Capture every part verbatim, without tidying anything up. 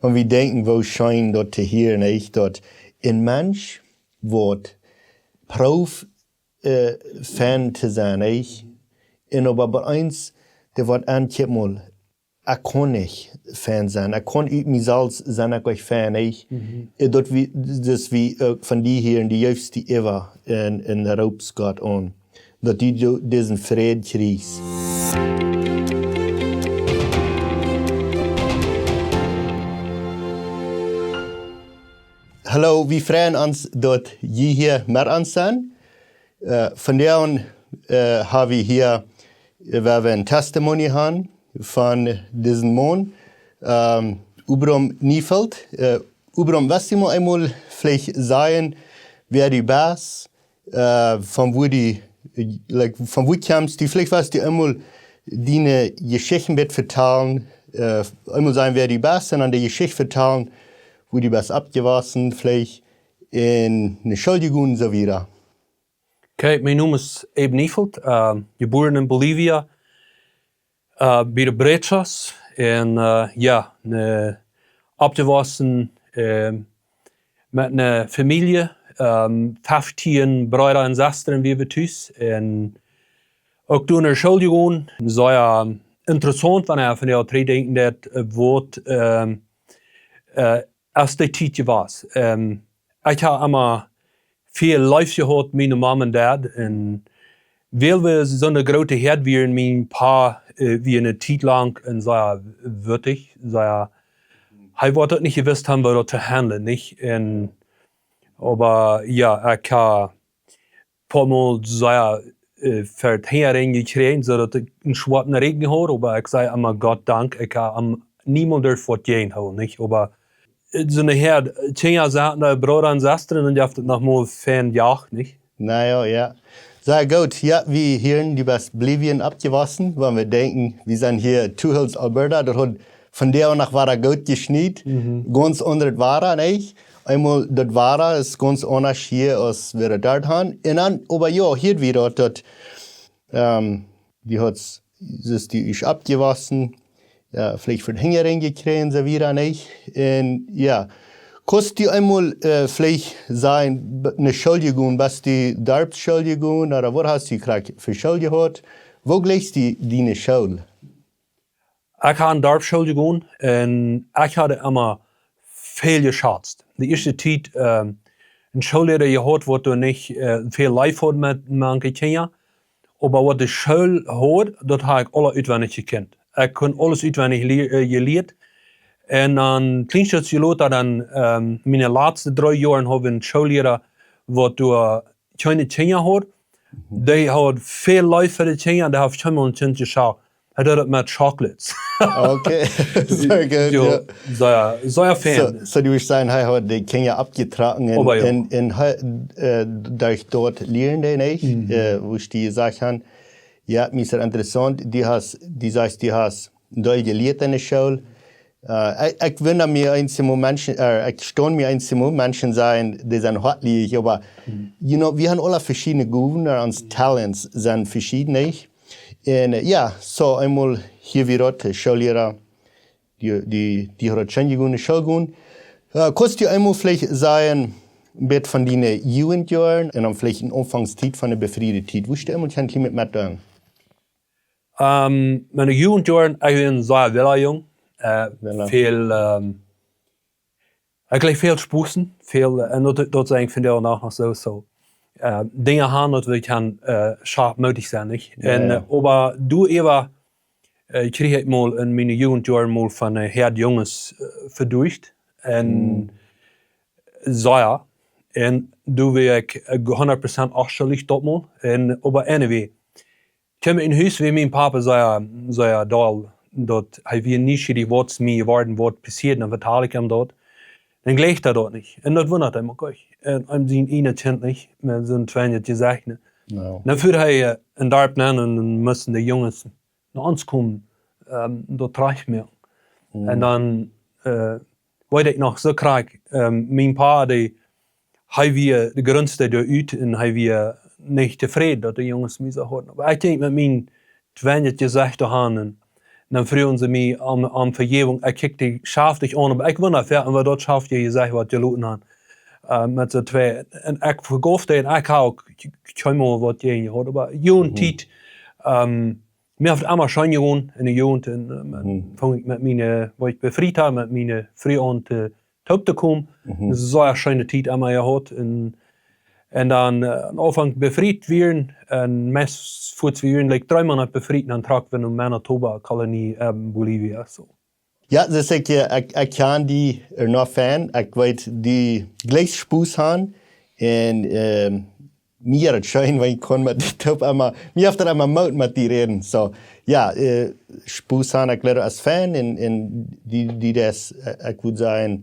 Wan wie denkjen, woo scheen daut to hieren, nich? Daut een Mensch woat prooft, äh, fein to sennen, nich? Un oba bie ons, dee woat een Kjipmol, ekj kaun nich fein sennen. Ekj kaun ut mie selfst sennen, ekj kaun nich fein, nich? Mhm. Äh, daut wie, daut wie, äh, von die hieren, dee jeefst die äwa un, un roopst Gott aun, daut du do-, disen Fräd kjrichst. Hallo, wie freien ons, daut jie hia met ons sent. Äh, vondoag, äh, ha wie hia, äh, wua wie een Testimony han von disen Maun, ähm, Abram Neufeld. Äh, Abram, wurscht du mol eemol veleicht sajen, wäa du best, äh, von wua du, äh, like, von wua kjemst du? Veleicht wurscht du eemol diene Jeschicht een bät vetalen, äh, eemol sajen, wäa du best, un dan de Jeschicht vetalen, wua du best oppjewossen, veleicht en de School jegonen un soo wieda. Okay, mien Nomen es Abram Neufeld, äh, jebuaren en Bolivia, äh, bie de Brechas. Un, äh, jo, ne, oppjewossen, äh, met ne Famielje, ähm, feftieen Breeda un Sestren wia wie tus. Un uk doa en de School jegonen. Sea, ähm, interessaunt, wan eena von de Elren denkjt, daut, äh, woat, ähm, äh, aus de Tiet jewast. Ähm, ekj ha emma väl Leew jehaut, miene Mom un Dad. Un wiels wie soone groote Häad wieren, mien Pa, äh, wia ne Tiet lang un sea wutich, sea, hee wudd daut nich jewist haben, woo daut to handlen, nich? Un, oba jo, ekj ha poa mol sea, äh, ver de Henj jekjräajen, soo daut ekj een schwoaren Räakjen haud, oba ekj saj emma Gott Dank, ekj ha am niemols derft waut jäajenhoolen, nich? Oba, äh, soone Häad, äh, Kjinja saten doa, Breeda un Sestren, un jeft et noch mol fein Joagd, nich? Na jo, jo. Sea goot. Jo, wie hieren, du best Bolivien oppjewossen, wan wie denkjen, wie sent hia Two Hills, Alberta, daut haud vondoag noch wada goot jeschniet. Mhm. Gaunz aundret Wada, nich? Eemol daut Wada es gaunz aundasch hia aus wie daut doa han. Un dan, oba jo, hia wia daut, daut, ähm, du hast, daut du best oppjewossen, jo, veleicht von Henj jekjräajen, soo wieda, nich? Un jo, kaust du eemol, äh, veleicht sajen, b-, ne School jegonen, best du Darpsschool jegonen, ooda waut hast du krakjt fa School jehaut? Woo jlikjst du diene School? Ekj ha en Darpsschool jegonen un ekj haud emma väl jeschazt. De ieeschte Tiet, ähm, een Schoollehrer jehaut, waut doa nich, äh, väl Leew haud met mank de Kjinja. Oba waut de School haud, daut ha ekj aules utwendich jekjant. Ekj kunn aules utwendich lie-, äh, jelieet. Un dan, kjlien Stootje lota, dan, ähm, miene latste dree Joaren haud wie een Schoollehrer, waut doa kjeene Kjinja haud. Mhm. Dee haud väl Leew fa de Kjinja, dee haud kjeenmol een Kjint jeschaft. Hee deed daut met Chocolates. Okay, sea goot, jo, jo. Sea, sea fein. Soo, soo du wurscht sajen, hee haud de Kjinja oppjetrocken un, oba jo. Un, un hee, äh, derch daut lieren dee, nich? Mhm. Äh, woo du jesajcht hast, jo, mie es daut interessaunt, du hast, du sajchst, du hast väl jelieet enne School. Äh, ekj, ekj wunda mie eenjemol Menschen, äh, ekj staun mie eenjemol Menschen sajen, dee sent hoatliedich, oba, mhm, you know, wie haben aule veschiedne Gowen, äh, ons Talents sent veschieden, nich? Un, äh, jo, soo eemol hia wia daut, äh, Schoollehrer, dee, dee, dee haud kjeene goode School jegonen. Äh, kaust du eemol veleicht sajen, een bät von diene Jugendjoaren un dan veleicht en Aunfangstiet von de befriede Tiet. Wurscht du eemol kjennen kjlien bät metdeelen? Ähm, miene Jugendjoaren, ekj wia een sea willa Jung. Äh, willa. Väl, ähm, ekj jlikj väl spusen, väl, äh, un daut, daut es eejentlich vondoag noch, noch soo, soo. Äh, Dinja han, daut wie kjennen, äh, scharpmoodich sennen, nich? Jo, un, jo. Äh, oba doa äwa, äh, kjrieech ekj mol en miene Jugendjoaren mol von, äh, Häad Junges, äh, veducht. Un, mm, soo jo. Un doa wia ekj, äh, hundat Prozent onschuldich daut mol. Un, oba anyway, kjeem en Hus, wia mien Papa sea, sea doll, daut hee wia nieschierich, waut es mie jeworden, waut passieet, dan vetal ekj am daut. Dan jleicht hee daut nich. Un daut wundat am uk. Un, un sien ieejnet Kjint nich, met soon tweehundat Jesecht, nä. Jo. Dan fua hee, äh, em Darp nenn un dan musten de Junges no ons komen, ähm, daut trajcht moaken. Mhm. Un dan, äh, weet ekj noch soo krakjt, ähm, mien Pa, dee, hee wia de jratste doa ut un hee wia nich tofräd daut de Junges mie soo hauden. Oba ekj denkj met mien tweehundat Jesecht doa han un Dan fruagen see mie om, om Vejäwunk. Ekj kjikj dee schaftich aun, oba ekj wunda, waut daut schaftje Jesecht waut jeloten haud. Äh, met soo twee. Un ekj vejeef dee un ekj haud uk kjeenmol waut jäajen jehaut, oba june Tiet, ähm, mie haft emma scheen jegonen enne Jugend. Un, äh, met, funk ekj met miene, wua ekj befriet haud, met miene Fru aun to, toop to komen. Daut es soo eene scheene Tiet emma jehaut. Un, un dan, äh, aum Aunfank befriet wieren, un meist fuaz wieren, like, dree Moonat befriet, un dan trocken wie no Manitoba Kolonie, ähm, Bolivia, soo. Jo, daut es ekj, äh, ekj, ekj kjan die, äh, noch fein. Ekj weet, du jlikjst Spos han. Un, ähm, mie daut scheen, wan ekj kunn met die toop emma, mie haft daut emma Moot met die räden. Soo, jo, äh, Spos han, ekj jleew, es fein. Un, un du, du deist, äh, ekj wudd sajen,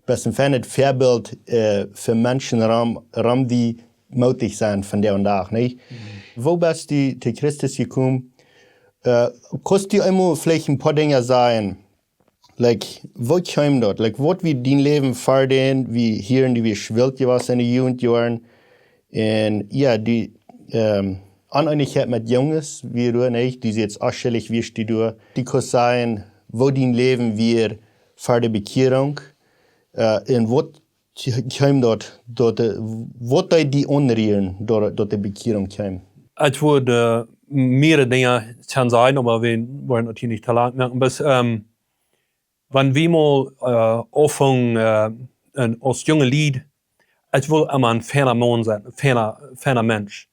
best een feinet Väabilt, äh, fa Menschen rom, rom die mootich sent vondoag, nä? Woo best du to Christus jekomen? Äh, kaust du eemol veleicht een poa Dinja sajen? Like, woo kjeem daut? Like, waut wia dien Läwen ver dän, woo hia du wia wilt jewast enne Jugendjoaren? Un jo, dee, ähm, Oneenichkjeit met Junges, wia doa, nä? Du sajchst, aunscheinlich wia die doa. Du kaust sajen, woo dien Läwen wia ver de Bekjierunk, äh, un waut kj-, kjeem daut, daut, äh, waut deed die aunrieren, daut, daut de Bekjierunk kjeem? Ekj wudd, äh, mearere Dinja kjennen sajen, oba wie woaren daut hia nich too lang moaken. Oba, ähm, wan wie mol, äh, aunfungen, äh, un aus junge Lied, ekj wull emma een feina Maun sennen, een feina, feina Mensch.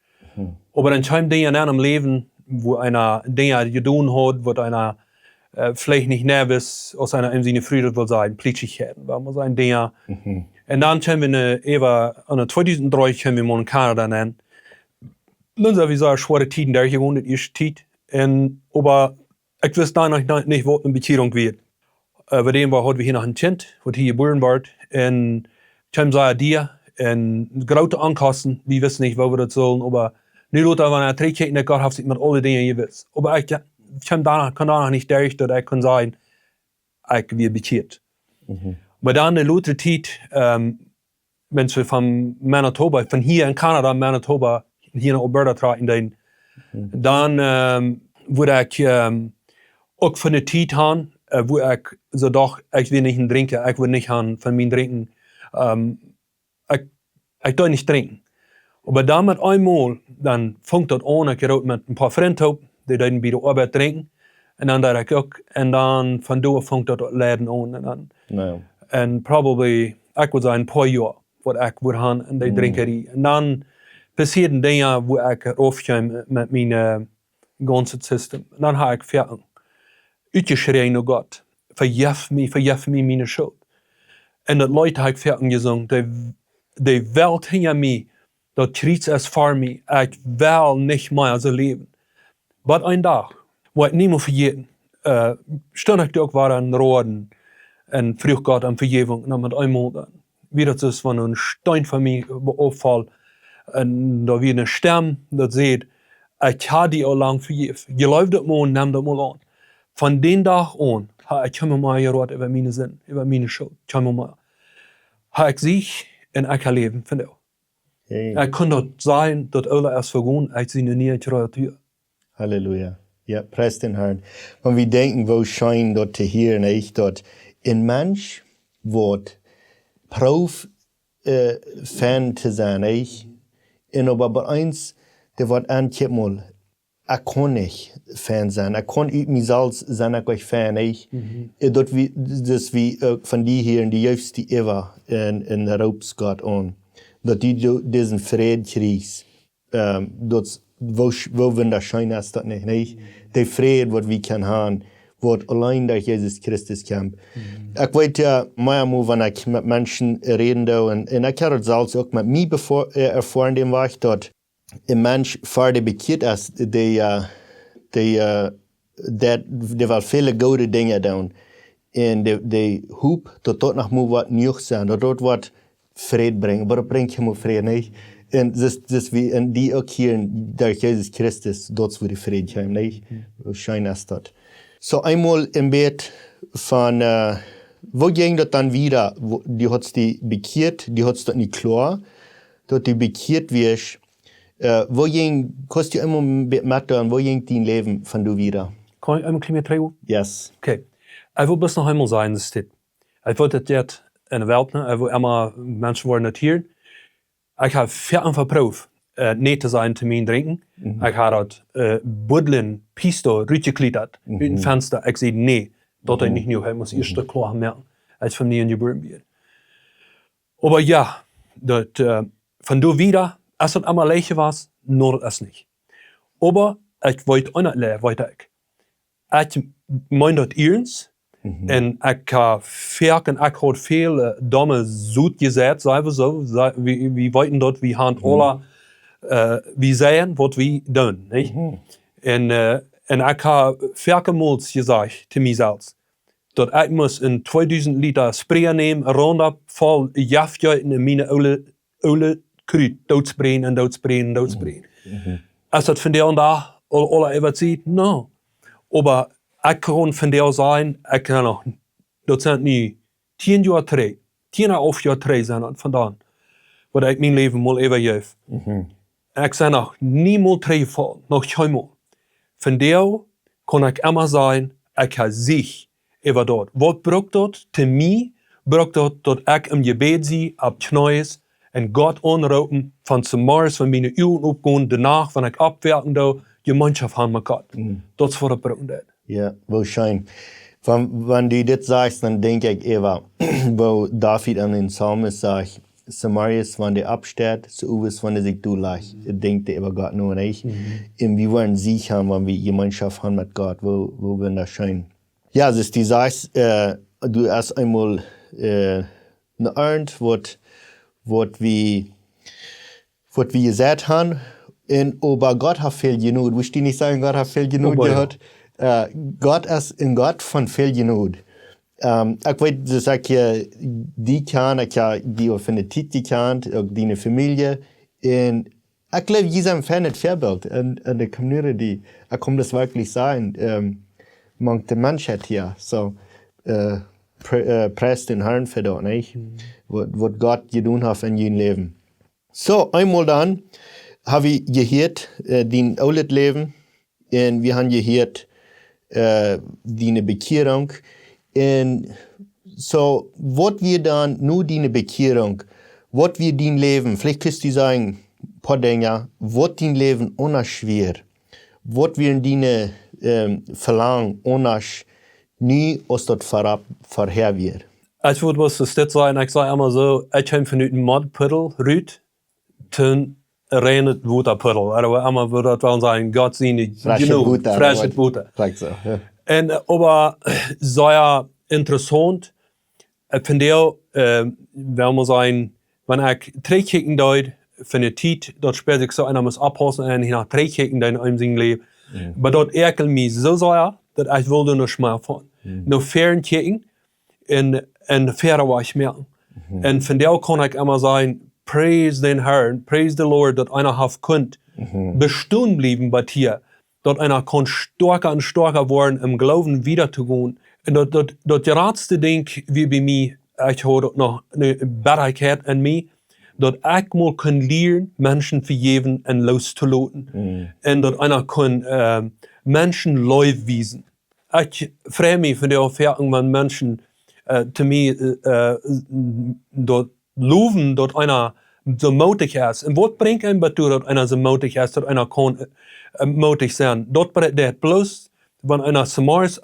Oba dan kjeemen Dinja enn em Läwen, wua eena Dinja jedonen haud, waut eena, äh, veleicht nich neiwes, aus eena en siene Fru wull sajen, Plietschichkjeiten, well wie sajen, Dinja. Un dan kjeemen wie, äh, äwa, aun de tweedusent dree kjeemen wie mol en Kanada aun. Dan sent wie soo schwoare Tieden derchjegonen, de ieeschte Tiet. Un, oba ekj wist dan noch nich, nich waut eene Bekjierunk wia. Äh, bie däm wia, haud wie hia noch een Kjint, waut hia jebuaren wort. Un kjeem sea dia un groote Onkosten. Wie wisten nich, woo wie daut sullen, oba nu lota, wan ekj trigjkjikj, daut Gott haft sikj met aule Dinja jewist. Oba ekj, jo, kjeem doa, kunn doa noch nich derch, daut ekj kunn sajen, ekj wia bekjieet. Oba dan de lota Tiet, ähm, Menschen von Manitoba, von hia en Kanada, Manitoba, hia no Alberta trocken, dan, dan, ähm, wudd ekj, ähm, uk von de Tiet han, äh, wua ekj soo docht, ekj well nich drinkjen, ekj well nich han von mien Drinkjen, ähm, ekj, ekj deed nich drinkjen. Oba dan met eemol, dan funk daut aun, ekj jereet met een poa Frind toop, dee deeden bie de Oabeit drinkjen. Un dan deed ekj uk, un dan von doa funk daut Leiden aun. Un dan, un probably, ekj wudd sajen, een poa Joa, waut ekj wudd han en de Drinkjerie. Un dan passieeden Dinja, wua ekj rauf kjeem met mien, äh, gaunzet System. Un dan haud ekj foaken utjeschräajen no Gott: Vejeff mie, vejeff mie miene Schult. Un daut Leet haud ekj foaken jesungen: De, de Welt hinja mie, daut Kjriez es ver mie, ekj well nich mea soo läwen. Oba een Dach, woa ekj nie mea vejäten, äh, stunt ekj uk wada en Roden un fruach Gott om Vejäwunk, un dan met eemol dan, wia daut soo aus wan een Steen von mie auffoll, un doa wia eene Stemm, daut säd: Ekj hab die aul lang vejäft. Jleew daut mol, nemm daut mol aun. Von dän Dach aun hab ekj kjeenmol mea jeroat äwa miene Sind, äwa miene Schult, kjeenmol mea. Hab ekj Siech un ekj hab Läwen vondoag. Ekj kaun daut sajen, daut Oole es vegonen, ekj sie eene niee Kreatua. Halleluja. Jo, pries dän Harn. Wan wie denkjen, woo scheen daut to hieren, nä, daut een Mensch woat proowen, äh, fein to sennen, nä? Un oba bie eent, dee woat een Kjipmol, ekj kaun nich fein sennen. Ekj kaun ut mie selfst sennen ekj uk fein, nä? Äh, daut wie, daut wie uk von die hieren, du jeefst die äwa un, un roopst Gott aun. Daut du, du disen Fräd kjrichst. Ähm, daut, woo sch-, woo wundascheen es daut nich, nä? De Fräd, waut wie kjennen han, waut auleen derch Jesus Christus kjemt. Ekj weet jo, meamol, wan ekj met Menschen räden doo, un, un ekj hab daut selfst uk met mie bevor, äh, erfoaren, dän Wajch, daut een Mensch ver dee bekjieet es, dee, äh, dee, äh, dee, dee well väle goode Dinja doonen. Un dee, dee hoopt, daut daut noch mol woat jenuach sennen, daut daut woat Fräd brinjen, oba daut brinjt kjeenmol Fräd, nä? Un daut, daut wie, un dee uk hia derch Jesus Christus, daut es wua de Fräd kjemt, nä? Woo scheen es daut. Soo eemol een bät von, äh, woo jinkj daut dan wieda? Woo, du hast die bekjieet, du hast daut nich kloa, daut du bekjieet wieescht. Äh, woo jinkj, kaust du eemol een bät metdeelen, woo jinkj dien Läwen von doa wieda? Woa ekj een kjlien bät trigj? Yes. Okay. Ekj well bloos noch eemol sajen, daut es dit. Ekj weet, daut jeit enne Welt, nä? Ekj well emma Menschen woaren daut hieren. Ekj hab väl veproowt, äh, nä to sajen to mien Drinkjen. Mhm. Ekj hab daut, äh, Buddlen, Pisto, rutjekjliet, mhm, ut daut Fensta. Ekj säd nä, daut es, mhm, nich nu, ekj mott ieescht, mhm, kloa moaken, aus ekj von nieen jebuaren wia. Oba jo, daut, äh, von doa wieda, aus daut emma leicht wia, nä, daut es nich. Oba ekj weet uk nich, weet ekj. Ekj meen daut iernst. Mhm. Un ekj, äh, foaken, ekj haud väl, äh, domme Sot jesajcht, saj wie soo, saj, wie, wie weeten daut, wie haben, mhm, aula, äh, wie sajen, waut wie doonen, nich? Mhm. Un, äh, un ekj hab foaken mol jesajcht to mie selfst, daut ekj must een tweedusent Lita Sprayer nämen, Roundup voll Jeft jeeten un miene oole, oole Krut dootsprayen un dootsprayen un dootsprayen. Mhm. Aus daut vondoag dän Dach aul, aul waut sitt, nä. Oba ekj kaun vondoag sajen, ekj kaun noch, daut sent nu tieen Joa trigj, tieen un haulf Joa trigj sent daut vondoag, waut ekj mien Läwen mol äwajeef. Mhm. Ekj sie noch niemols trigjjefollen, noch kjeenmol. Vondoag kaun ekj emma sajen, ekj hab Siech äwa daut. Waut brukt daut? To mie brukt daut, daut ekj em Jebäd sie, opp Kjnees, un Gott aunroopen, von zemorjes, wan miene Uagen oppgonen, de Nacht, wan ekj oppwoaken doo, Jemeenschoft haben met Gott. Mhm. Daut es waut ekj bruck. Jo, woo scheen. Wan, wan du dit sajchst, dan denkj ekj äwa, woo David aun dän Psalmist sajcht, zemorjes, wan hee oppsteit, zemowes, wan hee sikj dol lajcht, denkjt hee äwa Gott no un ekj. Mhm. Un wie woaren Siech haben, wan wie Jemeenschoft haben met Gott, woo, woo wundascheen. Jo, daut es, du sajchst, äh, du hast eemol, äh, eene Arnt, waut, waut wie, waut wie jeseit haben, un oba Gott haft väl Jnod. Wurscht du nich sajen, Gott haft väl Jnod jehaut? Oba jo. Äh, Gott es een Gott von väl Jnod. Ähm, ekj weet, daut ekj, äh, die kjan, ekj hab die uk von de Tiet jekjant, uk diene Famielje. Un ekj jleew, jie sent een feinet Väabilt en, en de Community. Ekj kaun daut werkjlich sajen, ähm, mank de Menschheit hia. Soo, äh, pre-, äh, pries dän Harn fa daut, nich? Mhm. Waut, waut Gott jedonen haft en jun Läwen. Soo, eemol dan hab wie jehieet, äh, dien oolet Läwen. Un wie haben jehieet, äh, diene Bekjierunk. Un soo, waut wia dan no diene Bekjierunk? Waut wia dien Läwen? Veleicht kust du sajen, poa Dinja, waut dien Läwen aundasch wia? Waut wieren diene, ähm, Velangen aundasch nu aus daut verap-, verhäa wia? Ekj wudd waut soo stets sajen, ekj saj emma soo, ekj kjeem von ut een Modpuddel rut, to een reinet Wotapuddel. Oba emma wudd daut wellen sajen, Gott siene Jnod, freschet Wota. Krakjt soo, jo. Un, äh, oba sea interessaunt, äh, ekj funk daut, äh, well wie sajen, wan ekj trigjkjikjen deed, von de Tiet, daut spieed sikj soo, un dan mott oppaussen un hia no trigjkjikjen deed en sien Läwen. Mhm. Oba daut ärjad mie soo sea, daut ekj wull nuscht mea von. Mhm. No wieda kjikjen, un, un wieda wajch moaken. Mhm. Un vondoag kaun ekj emma sajen, praise dän Harn, praise the Lord, daut eena haft kunt, mhm, bestonen bliewen bie hia, daut eena kaun stoakja un stoakja woaren em Gloowen wieda to gonen. Un daut, daut, daut jratste Dinkj wia bie mie, ekj haud uk noch eene Bittakjeit en mie, daut ekj mol kunn lieren, Menschen vejäwen un lostoloten. Mhm. Un daut eena kunn, äh, Menschen Leew wiesen. Ekj frei mie vondoag foaken, wan Menschen, äh, to mie, äh, daut lowen, daut eena soo mootich es. Un waut brinjt eenen doatoo, daut eena soo mootich es, daut eena kaun, äh, mootich sennen? Daut br-, daut bloos, wan eena zemorjes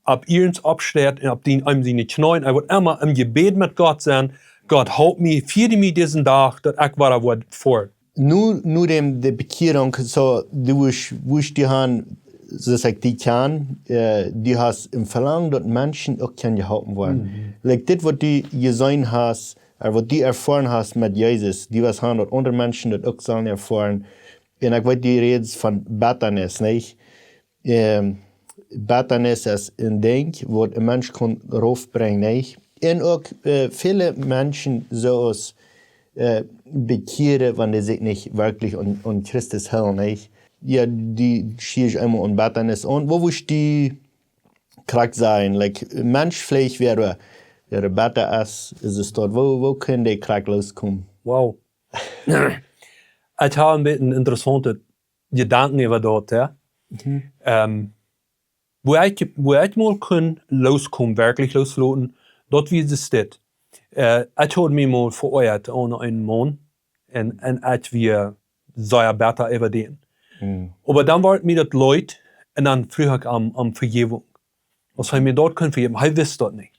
opp iernst oppsteit un opp dän, opp siene Kjnees, hee woat emma em Jebäd met Gott sennen: Gott, help mie, fia mie disen Dach, daut ekj wada woa foaren. Nu, nu däm, de Bekjierunk, soo, du wurscht, wurscht die han, soo aus ekj die kjan, äh, du hast een Velangen, daut Menschen uk kjennen jeholpen woaren. Mhm. Like dit, waut du jeseenen hast, äh, waut du erfoaren hast met Jesus, du west han, daut aundre Menschen daut uk sellen erfoaren. Un ekj weet, du rätst von Bettanis, nich? Ähm, Bettanis es een Dinkj, waut een Mensch kaun raufbrinjen, nich? Un uk, äh, väle Menschen soo aus, äh, bekjieren, wan dee sikj nich werkjlich aun, aun Christus hoolen, nich? Jo, dee schieet eemol aun Bettanis aun. Woo wurscht du krakjt sajen? Like, Mensch veleicht wäa, wäa betta es, es daut, woo, woo kaun dee krakjt loskomen? Wow. Ekj hab een bät een interessaunten Jedanken äwa daut, jo. Mhm. Ähm, Woo ekj, woo ekj mol kunn loskomen, werkjlich losloten, daut wia daut dit. Äh, ekj haud mie mol veoajat aun eenen Maun un, un ekj wia sea betta äwa dän. Mm. Oba dan wort mie daut leet un dan fruach ekj am, am Vejäwunk. Aus hee mie daut kunn vejäwen, hee wist daut nich.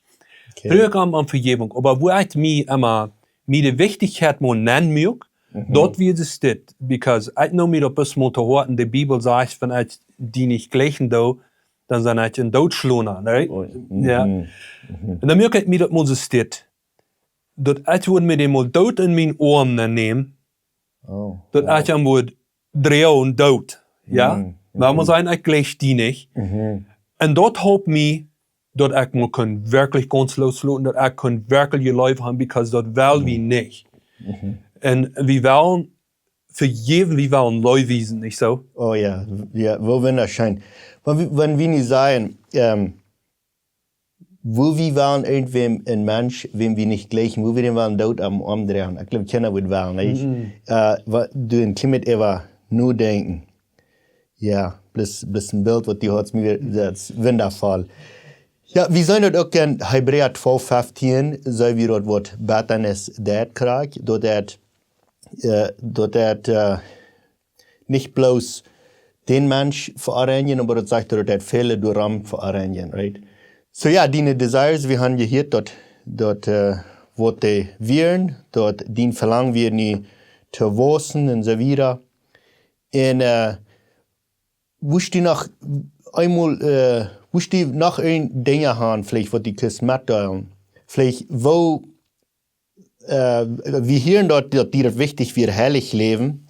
Okay. Fruach ekj am om Vejäwunk, oba woo ekj mie emma, mie de Wichtichkjeit mol nenn muak, mhm, daut wia daut dit, because ekj neem mie daut bloos mol to Hoaten, de Bibel sajcht, wan ekj die nich jlikjen doo, dan sie ekj een Dootschlona, right? Oh, ja. Jo. Mhm. Mhm. Un dan muak ekj mie daut mol daut dit, daut ekj wudd mie dän mol doot en mienen Oarm nämen, oh, daut, wow, ekj am wudd dreien doot, jo? Mhm. Wan wie, mhm, sajen, ekj jlikj die nich. Mhm. Un daut holp mie, daut ekj mol kunn werkjlich gaunz losloten, daut ekj kunn werkjlich Leew haben, because daut well wie, mhm, nich. Mhm. Un wie wellen vejäwen, wie wellen Leew wiesen, nich soo? Oh jo, jo, woo wundascheen. Wan wie, wan wie nu sajen, ähm, woo wie wellen irjentwäm, een Mensch, wäm wie nich jlikjen, woo wie dän wellen doot aum Oarm droagen. Ekj jleew, kjeena wudd wellen, nich? Mhm. Äh, wa-, du een kjlien bät äwa nodenkjen. Jo, bloos, bloos een Bilt, waut du hast, mie, daut es wundafoll. Jo, wie seenen daut uk en Hebräa twalf feftieen, soo aus daut Wort Bettanis daut krakjt, daut daut, äh, daut daut, äh, nich bloos dän Mensch veoorreinijen, oba daut sajcht, daut daut väle doaromm veoorreinijen, right? So jo, diene Desires, wie haben jehieet, daut, daut, äh, waut dee wieren, daut dien Velangen wia nu to wausen un soo wieda. Un, äh, wurscht du noch eemol, äh, wurscht du noch een Dinja haben, veleicht waut du kaust metdeelen? Veleicht woo, äh, wie hieren daut, daut die daut wichtich wia, heilich läwen.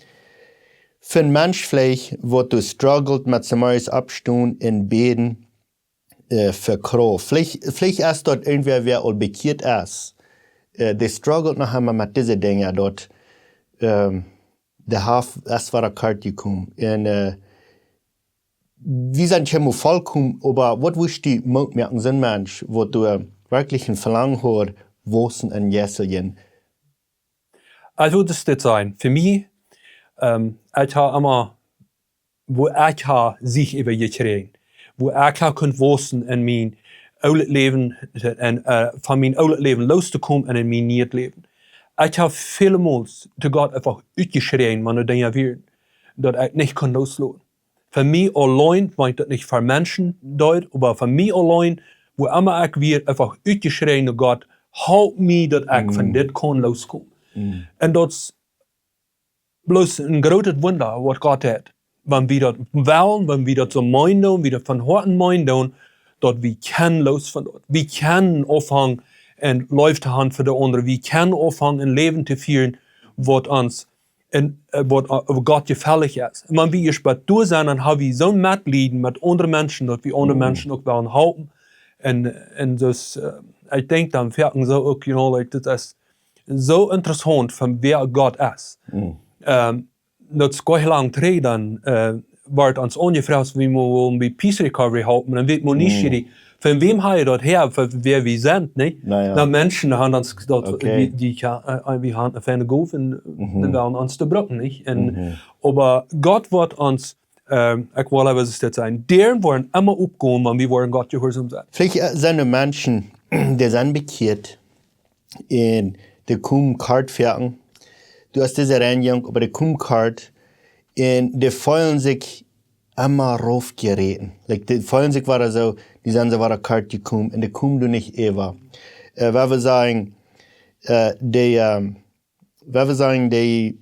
Fa een Mensch veleicht, waut doa struggelt met zemorjes oppstonen un bäden, äh, fa Krauft. Veleicht, veleicht es daut irjentwäa, wäa aul bekjieet es. Äh, dee struggelt noch emma met dise Dinja, daut, ähm, dee haft, es wada kort jekomen. Un, äh, wie sent kjeenmol vollkomen, oba waut wurscht du Moot moaken, soon Mensch, waut doa werkjlich een Velangen haft, wausen un jeisteljen? Aulsoo, daut es dit sennen. Fa mie, ähm, ekj hab emma, woo ekj hab Sieg äwa jekjräajen, woo ekj hab kunt wausen en mien oolet Läwen, en, äh, von mien oolet Läwen lostokomen un en mien nieet Läwen. Ekj hab väle Mol to Gott eefach utjeschräajen, wan doa Dinja wieren, daut ekj nich kunn losloten. Fa mie auleen, wan ekj daut nich fa Menschen deed, oba fa mie auleen, woo emma ekj wia, eefach utjeschräajen no Gott, halp mie, daut ekj von, mm, dit kaun loskomen. Mm. Un daut es bloos een grootet Wunda, waut Gott deit. Wan wie daut wellen, wan wie daut soo meenen doonen, wie daut von Hoaten meenen doonen, daut wie kjennen loos von daut. Wie kjennen aunfangen, een Läwen to haben fa de aundre. Wie kjennen aunfangen, een Läwen to fieren, waut ons un, äh, waut, äh, Gott jefällich es. Un wan wie ieescht bie doa sent, dan hab wie soon Metleet met aundre Menschen, daut wie aundre, mm, Menschen uk wellen halpen. Un, un dus, äh, ekj denkj dan foaken soo uk, you know, like, daut es soo interessaunt von wäa Gott es. Mm. Ähm, daut es goanich lang trigj, dan, äh, wort ons aunjefroacht, wie wie wullen bie Peace Recovery halpen. Un wie wullen nich, mm, die Von wäm hab jie daut häa, fa wäa wie sent, nich? Na jo. Na, Menschen haben ons daut, okay, wie, die, jo, äh, wie haben eene feine Gow un, mhm, dee wellen ons to brucken, nich? Un, mhm, oba Gott woat ons, ähm, ekj well eefach dit sajen, Däaren woaren emma opgonen, wan wie woaren Gott jehuarsom sennen. Veleicht, äh, sent doa Menschen, dee sent bekjieet, un dee komen kort foaken. Du hast dise Reinjunk, oba dee komen kort. Un dee feelen sikj emma raufjeräten. Like, dee feelen sikj wada soo, dee sent soo wada kort jekomen un dee komen doa nich äwa. Äh, wan wie sajen, äh, dee, ähm, wan wie sajen, dee,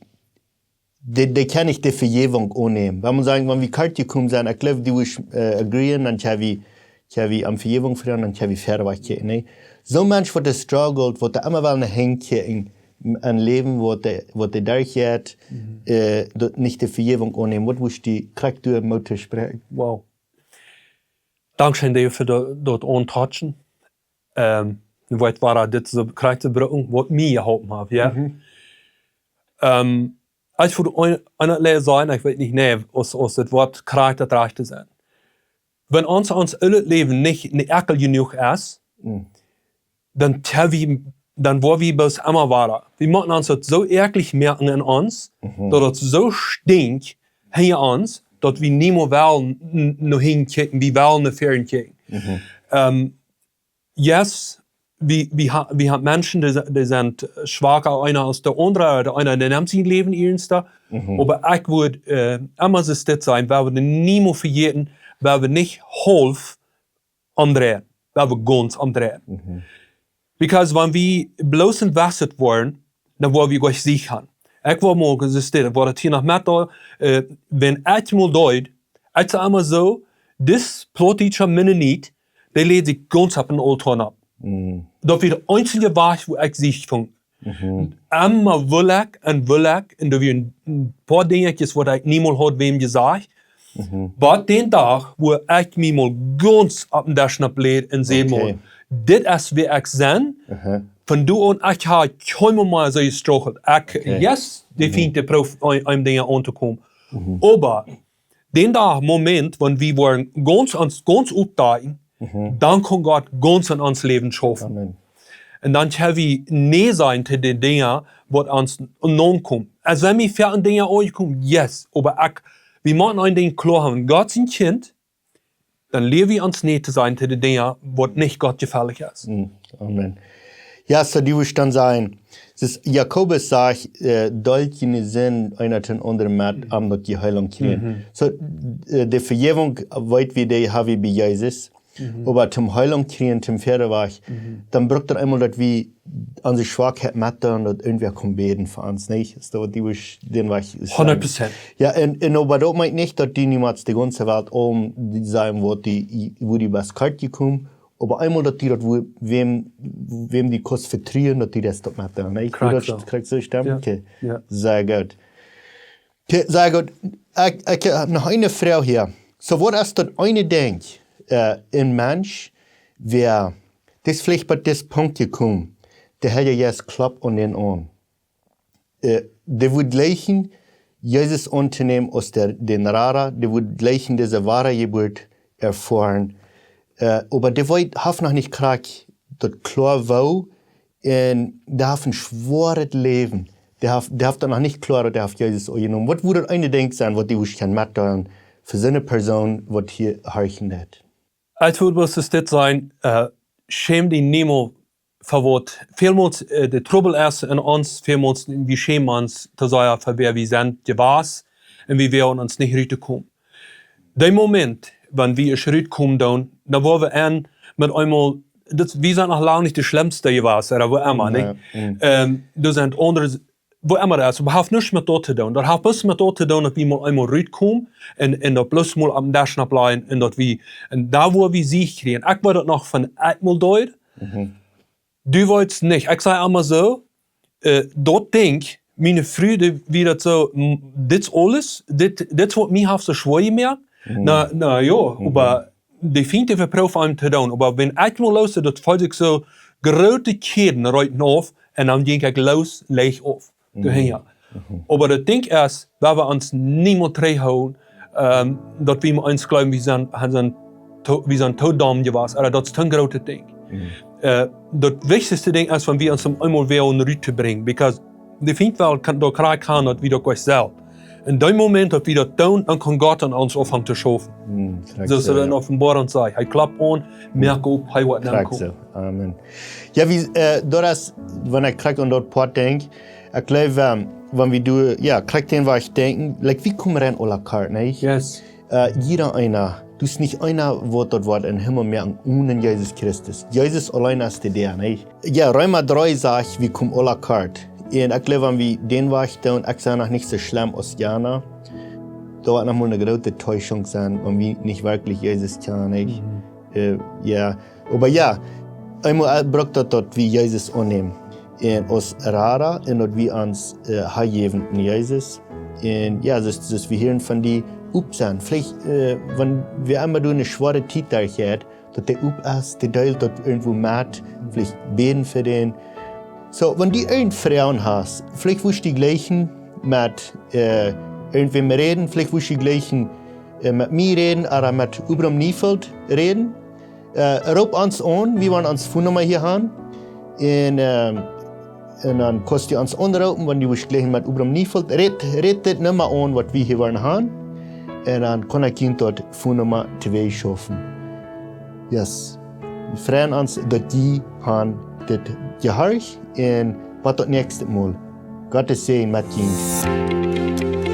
dee, dee kjennen nich de Vejäwunk aunnämen. Wan wie sajen, wan wie kort jekomen sent, ekj jleew, du wurscht, äh, agreeen, dan kjenn wie, kjenn wie om Vejäwunk froagen, dan kjenn wie wieda wajch gonen, nä? Soon Mensch, waut doa struggelt, waut doa emma well no hinjen kjikjt, een Läwen, waut dee, waut dee derchjeit, mhm, äh, daut nich de Vejäwunk aunnämen, waut wurscht du krakjt doa Moot toospräakjen? Wow. Dankscheen, Dave, fa daut, daut auntouchen. Ähm, waut wia dit soo krakjt to brucken, waut mie jeholpen haft, jo? Mhm. Ähm, aus ekj fa een, een Läwen sie, ekj weet nich, nä, aus, aus daut Wuat krakjt daut rajchte es. Wan ons, ons oolet Läwen nich, nich eakjel jenuach es, mm, dan kjenn wie, dan woa wie bloos emma wada. Wie motten ons daut soo eakjlich moaken en ons, mhm, daut daut soo stinkjt hinja ons, daut wie niemols wellen n-, no hinjen kjikjen, wie wellen no väaren kjikjen. Mhm. Ähm, yes, wie, wie ha-, wie haben Menschen, dee, dee sent schwaka, eena aus de aundre, ooda eena, dee nemt sien Läwen iernsta. Mhm. Oba ekj wudd, äh, emma soo stell sennen, wie wudden niemols vejäten, wie wudden nich haulf omdreien, wie wudden gaunz omdreien. Mhm. Because wan wie bloos en Wesset woaren, dan woa wie nich sieg han. Ekj woa morjen soo stell, woa daut hia noch met, äh, wan ekj mol doa, ekj saj emma soo, dis plautdietscha Mennonit, dee läd sikj gaunz opp een Aultoa opp. Mhm. Daut wia de eensje Wajch, woo ekj Sieg funk. Mhm. Emma wull ekj un wull ekj, un doa wieren een poa Dinja, waut ekj niemols haud wäm jesajcht. Mhm. Bat dän Dach, woo ekj mie mol gaunz opp dän Desch needläd un säd: Okay. Mol, dit es wäa ekj sie. Aha. Von doa aun, ekj hab kjeenmol mea soo jestruggelt. Ekj, okay, yes, dee, mhm, Fient, dee proowt, om, om Dinja auntokomen. Mhm. Oba dän Dach, Moment, wan wie woaren gaunz ons, gaunz oppdakjen, mhm, dan kaun Gott gaunz en ons Läwen schaufen. Amen. Un dan kjenn wie nä sajen to de Dinja, waut ons nokomen. Aus wan wie fa Dinja aunkomen, yes, oba ekj, wie motten een Dinkj kloa haben, Gott sien Kjint, dan lia wie ons nä to sajen to de Dinja, waut nich Gott jefällich es. Mm, amen. Jo, soo dee wudd dan sajen, daut Jakobus sajcht, äh, deelt june Sind eena dän aundren met, mhm, om daut jie Heilunk kjrieen. Mhm. Soo, äh, de Vejäwunk, weet wie, dee hab wie bie Jesus. Mhm. Oba toom Heilunk kjrieen, toom Verwajch, mhm, dan brukt daut eemol, daut wie onse Schwakheit met dan, daut irjentwäa kaun bäden fa ons, nich? Es daut waut dee wudd dän Wajch sajen? Hundat Prozent. Jo, un, un oba daut meent nich, daut dee niemols de gaunze Welt om dee sajen woat, dee, woo dee best kort jekomen, oba eemol daut dee daut, woo, wäm, wäm dee kaust vetruen, daut dee daut met dan, nich? Krakjt soo. Krakjt soo stemmt? Jo. Okay. Jo. Sea goot. Okay, sea goot. Ekj, ekj hab noch eene Froag hia. Soo, waut es daut eene Dinkj, äh, een Mensch, wäa, dee es veleicht bie disen Punkt jekomen, de Herr Jesus kloppt aun dän aun. Äh, dee wudd jleichen, Jesus auntonämen aus de, dän Rada, dee wudd jleichen dise Wadajeburt erfoaren. Äh, oba dee weet, haft noch nich krakjt daut kloa woo, un dee haft een schwoaret Läwen. Dee haft, dee haft daut noch nich kloa, dee haft Jesus aunjenomen. Waut wudd daut eene Dinkj sennen, waut dee wudd kjennen metdeelen fa soone Persoon, waut hia horchen deit? Ekj wudd bloos dit sajen, äh, schäm die niemols fa waut. Välmols, äh, de Trubbel es en ons, välmols, wie schämen ons to sajen, fa wäa wie sent jewast, un wie woagen ons nich rutkomen. Dee Moment, wan wie ieescht rutkomen doonen, dan woa wie aun met eemol, daut, wie sent noch lang nich de schlemmste jewast, ooda woo emma, nich? Jo, mm. Ähm, doa sent aundre, woo emma daut es, oba haft nuscht met daut to doonen. Daut haft bloos met daut to doonen, daut wie mol eemol rutkomen un, un daut bloos mol opp dän Desch nopp lajen un daut wie, un doa woa wie Sieg kjrieen. Ekj weet daut noch von ekj mol deed. Mhm. Du weetst nich. Ekj saj emma soo, äh, daut Dinkj, miene Fru, dee, wia daut soo, m, dit es aules, dit, dit waut mie haft soo schwoa jemoakt. Mhm. Na, na jo, mhm, oba dee Fient, dee veproowt am to doonen. Oba wan ekj mol loos, daut felt sikj soo groote Kjäden reeten auf un dan jinkj ekj loos, leicht auf. Mhm. Doahan, jo. Mhm. Oba daut Dinkj es, wua wie ons niemols trigjhoolen, ähm, daut wie mol eemol jleewen, wie sent, wie sent too, wie sent too domm jewast, ooda daut es too een grootet Dinkj. Mhm. Äh, daut wichtichste Dinkj es, wan wie ons om eemol woagen rut to brinjen, because de Fient well, kaun, daut krakjt kaun, daut wie daut nich sellen. En dän Moment, daut wie daut doonen, dan kaun Gott aun ons aunfangen to schaufen. Mm, krakjt soo. Soo aus hee en Openboarunk sajcht, hee kloppt aun, moakt op, hee woat nenkomen. Krakjt soo. Amen. Jo, wie, äh, daut es, wan ekj krakjt aun daut Poat denkj, ekj jleew, ähm, wan wie doonen, jo, krakjt dän Wajch denkjen, like, wie komen rein aula kort, nich? Yes. Äh, jieda eena, doa es nich eena, waut daut woat em Himmel moaken onen Jesus Christus. Jesus auleen es de Däa, nich? Jo, Reema dree sajcht, wie komen aula kort. Un ekj jleew, wan wie dän Wajch doonen, ekj sie noch nich soo schlemm aus jana. Daut woat noch mol eene groote Teischunk sennen, wan wie nich werkjlich Jesus kjanen, nich? Mhm. Äh, jo. Oba jo, eemol, äh, brukt daut, daut wie Jesus aunnämen. Un aus Rada, un daut wie ons, äh, hanjäwen aun Jesus. Un jo, soo, soo aus wie hieren von dee op sent. Veleicht, äh, wan wäa emma derch eene schwoare Tiet derchjeit, daut dee op es, dee deelt daut irjentwoo met, veleicht bäden fa dän. Soo, wan du eene Froag hast, veleicht wurscht du jleichen met, äh, irjentwäm räden, veleicht wurscht du jleichen, äh, met mie räden, ooda met Abram Neufeld räden. Äh, roop ons aun, wie woaren onse Phonenumma hia han. Un, ähm, un dan kaust du ons aunroopen, wan du wurscht jleichen met Abram Neufeld. Räd, räd dise Numma aun, waut wie hia woaren han. Un dan kaun ekj junt daut Phone Numma tweeschaufen. Yes. Wie freien ons daut jie han dit jehorcht un bat daut näakjste Mol. Gottes Säajen met junt.